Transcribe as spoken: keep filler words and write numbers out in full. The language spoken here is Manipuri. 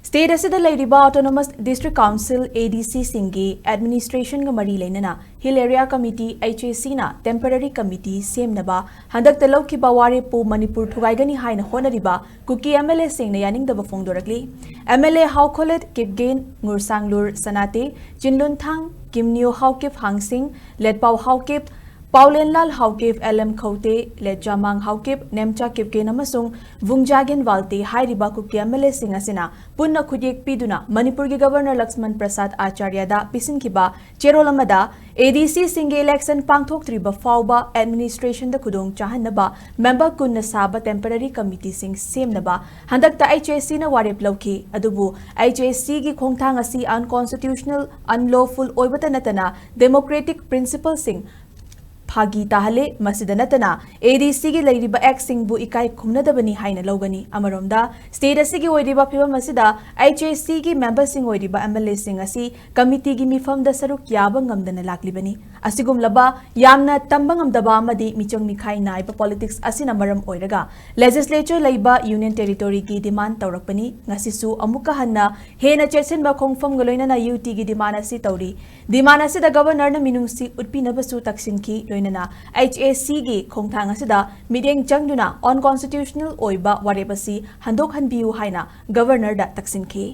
State ꯑꯁꯤꯗ ꯂꯩꯔꯤꯕ Autonomous District Council, A D C, ꯁꯤꯡꯒꯤ administration ꯒ ꯃꯔꯤ ꯂꯩꯅꯅ Hill Area Committee, H A C ꯅ temporary committee ꯁꯦꯝꯅꯕ ꯍꯟꯗꯛꯇ ꯂꯧꯈꯤꯕ ꯋꯥꯔꯦꯞꯄꯨ ꯃꯅꯤꯄꯨꯔ ꯊꯨꯒꯥꯏꯒꯅꯤ ꯍꯥꯏꯅ ꯍꯣꯠꯅꯔꯤꯕ ꯀꯨꯀꯤ M L A ꯁꯤꯡꯅ ꯌꯥꯅꯤꯡꯗꯕ ꯐꯣꯡꯗꯣꯔꯛꯂꯤ꯫ M L A ꯍꯥꯎꯈꯣꯂꯦꯠ Kipgen, ꯉꯨꯔꯁꯥꯡꯂꯨꯔ ꯁꯅꯥꯇꯦ, ꯆꯤꯟꯂꯨꯟꯊꯥꯡ ꯀꯤꯝꯅꯤꯌꯣ Haokip ꯍꯥꯡꯁꯤꯡ, ꯂꯦꯠꯄꯥꯎ Haokip, ꯄꯥꯎꯂꯦꯟꯂꯥꯜ Haokip, L M ꯈꯧꯇꯦ, ꯂꯦꯠꯖꯥꯃꯥꯡ Haokip, Nemcha Kipgen ꯑꯃꯁꯨꯡ ꯚꯨꯡꯖꯥꯒꯦꯟ ꯋꯥꯜꯇꯦ ꯍꯥꯏꯔꯤꯕ ꯀꯨꯀꯤ M L A ꯁꯤꯡ ꯑꯁꯤꯅ ꯄꯨꯟꯅ ꯈꯨꯠꯌꯦꯛ ꯄꯤꯗꯨꯅ ꯃꯅꯤꯄꯨꯔꯒꯤ Governor ꯂꯛꯁꯃꯟ ꯄ꯭ꯔꯁꯥꯗ ꯑꯥꯆꯥꯔꯌꯗ ꯄꯤꯁꯤꯟꯈꯤꯕ ꯆꯦꯔꯣꯜ ꯑꯃꯗ, A D C ꯁꯤꯡꯒꯤ election ꯄꯥꯡꯊꯣꯛꯇ꯭ꯔꯤꯕ ꯐꯥꯎꯕ administration ꯗ ꯈꯨꯗꯣꯡ ꯆꯥꯍꯟꯅꯕ member ꯀꯨꯟꯅ ꯁꯥꯕ temporary committee ꯁꯤꯡ ꯁꯦꯝꯅꯕ ꯍꯟꯗꯛꯇ H A C ꯅ ꯋꯥꯔꯦꯞ ꯂꯧꯈꯤ꯫ ꯑꯗꯨꯕꯨ H A C ꯒꯤ ꯈꯣꯡꯊꯥꯡ ꯑꯁꯤ unconstitutional, unlawful ꯑꯣꯏꯕꯇ ꯅꯠꯇꯅ democratic principle ꯁꯤꯡ ꯐꯥꯒꯤ ꯇꯥꯍꯜꯂꯦ꯫ ꯃꯁꯤꯗ ꯅꯠꯇꯅ A D C ꯒꯤ ꯂꯩꯔꯤꯕ act ꯁꯤꯡꯕꯨ ꯏꯀꯥꯏ ꯈꯨꯝꯅꯗꯕꯅꯤ ꯍꯥꯏꯅ ꯂꯧꯒꯅꯤ꯫ ꯑꯃꯔꯣꯝꯗ, state ꯑꯁꯤꯒꯤ ꯑꯣꯏꯔꯤꯕ ꯐꯤꯕꯝ ꯑꯁꯤꯗ H A C ꯒꯤ member ꯁꯤꯡ ꯑꯣꯏꯔꯤꯕ M L A ꯁꯤꯡ ꯑꯁꯤ committee ꯒꯤ ꯃꯤꯐꯝꯗ ꯁꯔꯨꯛ ꯌꯥꯕ ꯉꯝꯗꯅ ꯂꯥꯛꯂꯤꯕꯅꯤ꯫ ꯑꯁꯤꯒꯨꯝꯂꯕ ꯌꯥꯝꯅ ꯇꯝꯕ ꯉꯝꯗꯕ ꯑꯃꯗꯤ ꯃꯤꯆꯪ ꯃꯤꯈꯥꯏ ꯅꯥꯏꯕ politics ꯑꯁꯤꯅ ꯃꯔꯝ ꯑꯣꯏꯔꯒ legislature ꯂꯩꯕ Union Territory ꯒꯤ demand ꯇꯧꯔꯛꯄꯅꯤ꯫ ꯉꯁꯤꯁꯨ ꯑꯃꯨꯛꯀ ꯍꯟꯅ ꯍꯦꯟꯅ ꯆꯦꯠꯁꯤꯟꯕ ꯈꯣꯡꯐꯝꯒ ꯂꯣꯏꯅꯅ U T ꯒꯤ demand ꯑꯁꯤ ꯇꯧꯔꯤ꯫ Demand ꯑꯁꯤꯗ Governor ꯅ ꯃꯤꯅꯨꯡꯁꯤ ꯎꯠꯄꯤꯅꯕꯁꯨ ꯇꯛꯁꯤꯟꯈꯤ꯫ ꯂꯣꯏꯅꯅ H A C ꯒꯤ ꯈꯣꯡꯊꯥꯡ ꯑꯁꯤꯗ ꯃꯤꯠꯌꯦꯡ ꯆꯪꯗꯨꯅ unconstitutional ꯑꯣꯏꯕ ꯋꯥꯔꯦꯞ ꯑꯁꯤ ꯍꯟꯗꯣꯛꯍꯟꯕꯤꯌꯨ ꯍꯥꯏꯅ Governor ꯗ ꯇꯛꯁꯤꯟꯈꯤ꯫